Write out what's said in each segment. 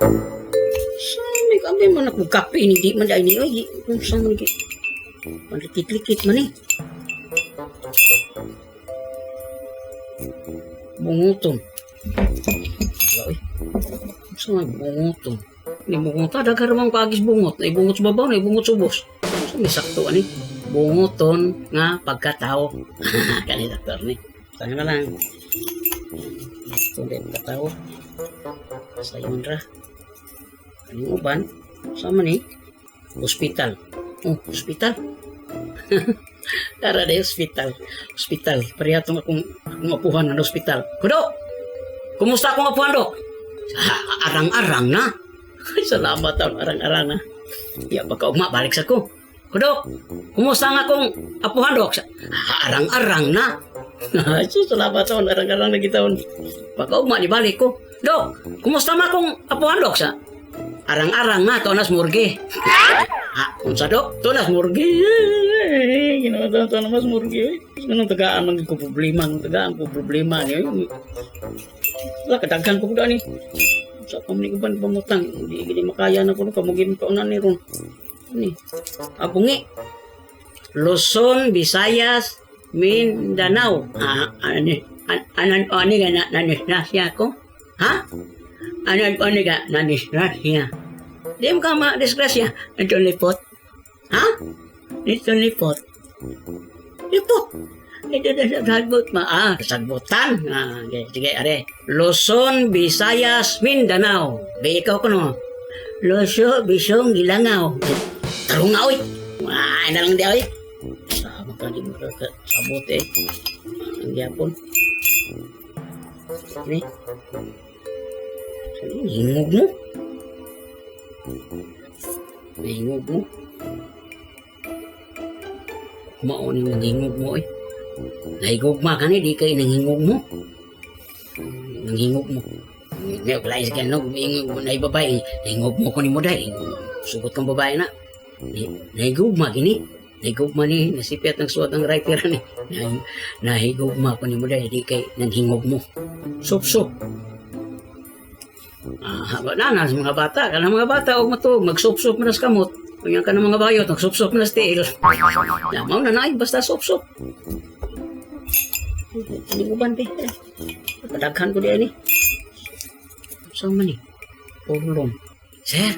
Sa may kami man ako kape ni di man dahil ni oy, kung sa man gi. Malikit-likit man eh. Bunguton. Wala, oy. Sa may bunguton. Ni bunguta, daghan ramang paagis bungot. Naibungot sa babaw, naibungot sa ubos. Sa may sakto ani. Bunguton nga pagkatao. Kani doktor ni. Tanga na lang. Ito din pagkatao. Sayon ra. Anong uban? Sama ni? Hospital. Oh, hospital. Tara de hospital. Hospital. Pareha tong akong apuhan ng hospital. Kudo! Kumusta akong apuhan, Dok? Ah, arang-arang na. Ay, salamat taon, arang-arang na. Ya, baka ugma, balik sa ko. Kudo, kumusta nga akong apuhan, Dok? Ah, arang-arang na. Ay, sus, salamat taon, arang-arang na gitaon. Baka ugma, ni balik ko. Dok, kumusta ma akong apuhan, Dok? Sa arang-arang na, tunas morgue. Ah, unsa, Dok? Tunas morgue. Ginawa to to mas morgue. Ganun tagaan man ko problema, ang tagaan ko problema ni. Wala kadaghan ko ni. Sa pa man ko ban pamutang, hindi gini makaya na ko kamugin pa una ni ron. Ani. Abungi. Luzon, Visayas, Mindanao. Ah, ani anan ani ga na na ko? Ha? Ano ani ga na disgrasya? Di mo ka ma-disgrasya. Ito lipot. Ha? Ito lipot. Lipot. Ito na sa sagbot ma. Ah, kasagbotan. Ah, okay. Sige, are. Luzon, Visayas, Mindanao. Be, ikaw ko no. Luso, Bisong, Gilangaw. Tarong nga, oy. Ah, na lang di, oy. Sama ka, di mo ka sabot eh. Ang gyapon. Ini. Hingog mo. Nahingog mo. Mao ni nanghingog mo eh. Nahigugma ka ni, di kay nanghingog mo. Nanghingog mo. Ngayon, wala sa kanya, no? Na babae, nahingog mo ko ni mo dahil. Sugot kang babae na. Nahigugma gini. Nahigugma ni, nasipyat ng suwat ang writer ni. Nahigugma ko ni mo dahil, di kay nanghingog mo. Sup-sup. Ah, na, na, sa mga bata, kanang mga bata, og matuog, magsup-sup man sa kamot. Unya ka ng mga bayot, magsup-sup man sa tiil. Na, mao na na, ay, basta sup-sup. Ano uban, be? Padaghan ko di ani. Saan man ni? Porlon. Sir,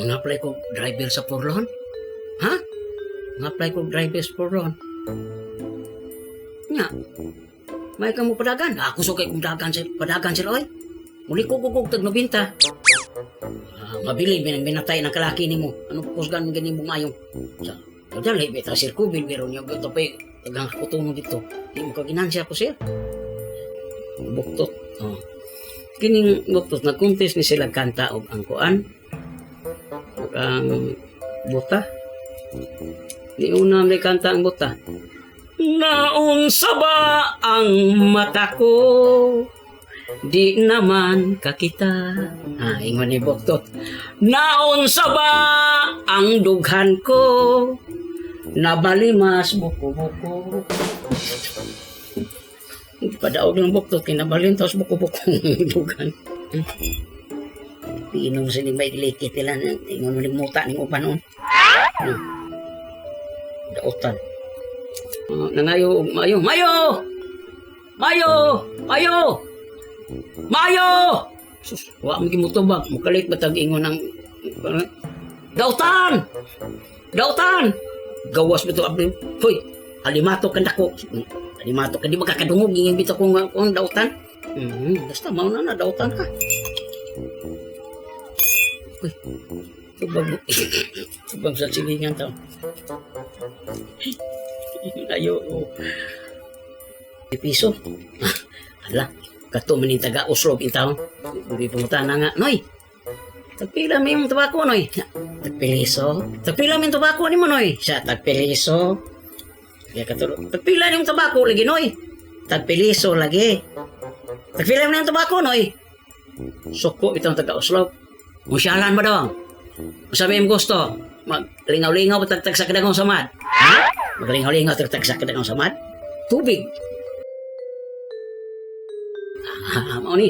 mga apply ko driver sa Porlon? Ha? Mga apply ko driver sa Porlon? Nga, may ka mo padagan. Ako so kay kong dagan sir, padagan sir, oy. Muli ko gugug tag 90. Ah, mabili binang binatay ng kalaki nimo. Ano kusgan gani mo mayong? Sa dali beta sir kubil pero niya ito pa tagang kutungo dito. Di mo kaginansya ko sir. Buktot. Oh. Kining buktot nagcontest ni sila kanta og ang kuan ug ang buta. Di una may kanta ang buta. Naunsa ba ang mata ko? Di naman kakita. Ah, ingon ni Buktot. Naunsa ba ang dughan ko? Nabalimas buko-buko. Padaog ng buktot, kinabalin tapos buko-buko dughan. Piinom sa may likit nila. Ingon mo muta ning uban noon. Daotan. Nangayo, mayo, mayo! Mayo! Mayo! Mayo! Sus, wa mo gimutubag, mukalit ba tag ingon ng Dautan! Dautan! Gawas bitaw abli. Hoy, alimato ka nako. Alimato ka di makakadungog ingin bitaw kung kung dautan. Basta mao na na dautan ka. Uy, tubag tubag sa silingan tao. Ayo. Oh. Piso. Hala, kato man yung taga Oslo in taon. Hindi pumunta na nga. Noy, tagpila may yung tabako, Noy. Tagpiliso. Tagpila may yung tabako ni mo, Noy. Siya, tagpiliso. Kaya kato, tagpila yung tabako lagi, Noy. Tagpiliso lagi. Tagpila mo yung tabako, Noy. Suko itong taga Oslo. Musyalan ba daw? Sabi mo gusto, maglingaw-lingaw ba tagtag sa kadagong samad? Ha? Maglingaw-lingaw tagtag sa kadagong samad? Tubig. Ah, mao ni.